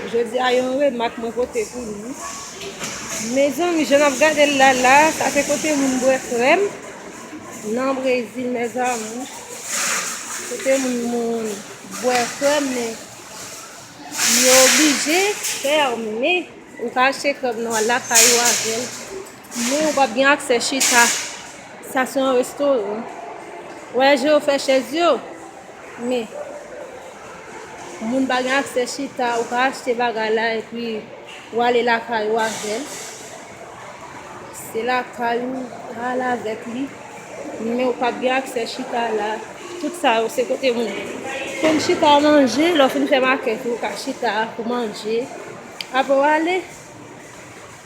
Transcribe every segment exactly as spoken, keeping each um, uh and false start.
Jodi a, yon remak mwen pote pou nou. Mezanmi, jan n ap gade l la, la, sa se kote moun bwè krèm nan Brezil, mezanmi. Kote moun, moun bwè krèm, men yo oblije fèmen. Ou ka achte krèm nan lakay ou avè l. Men ou p ap gen aksè chita. Sa se yon restoran. Ou wè jan yo fè chèz yo? Men, moun pa gen aksè chita, ou ka achte bagay la epi ou ale lakay ou avè l. Se lakay ou al avèk li. Men ou p ap gen aksè chita la. Tout sa yo, se kote moun konn chita manje, lè w fin fè makèt ou, ou ka chita pou manje. Apre w ale.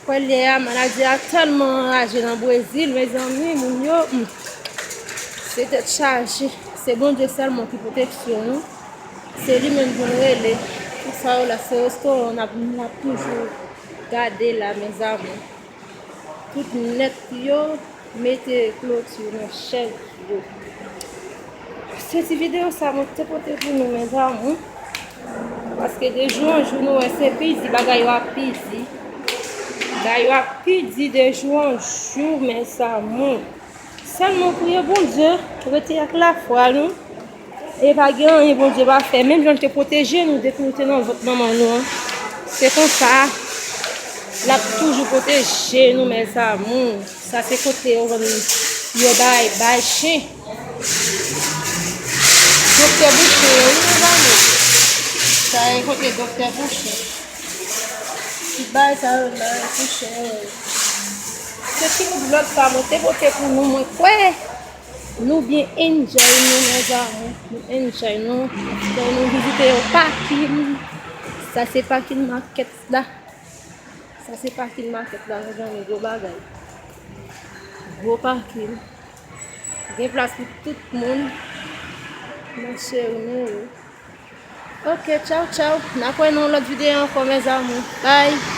Kounye a, maladi a tèlman anraje nan Brezil, mezanmi, moun yo, hmm, se tèt chaje. Se Bondye sèlman ki pwoteksyon nou. Se li menm pou n rele. Tout sa yo la, se restoran n ap, n ap toujou gade la, mezanmi. Tout nèt yo mete kloti nan chèz yo. Se ti videyo sa mwen te pote pou nou, mezanmi. Paske de jou an jou, nou wè se pi di, bagay yo ap pi di. Bagay yo ap pi di de jou an jou, mezanmi. Sèlman priye Bondye, rete ak lafwa nou. E pa gen anyen Bondye pa fè. Menm jan l te pwoteje nou depi nou te nan vant manman nou an, se konsa l ap toujou pwoteje nou, mezanmi. Sa se kote yo vann, yo bay, bay chen. Doktè pou chen yo, wi, mezanmi. Sa e kote doktè pou chen. Ti bay sa yo la, e pou chen yo. Se ti bout vlòg sa mwen te pote pou nou, mwen kwè nou byen enjoy nou, mezanmi. Nou enjoy nou. Fè nou vizite yon pakin. Sa se pakin makèt la. Sa se pakin makèt la, mezanmi, gwo bagay. Gwo pakin. Gen plas pou tout moun. Mache yo, men yo. Ok, tchaw, tchaw. N a kwè nan yon lòt videyo ankò, mezanmi. Bye.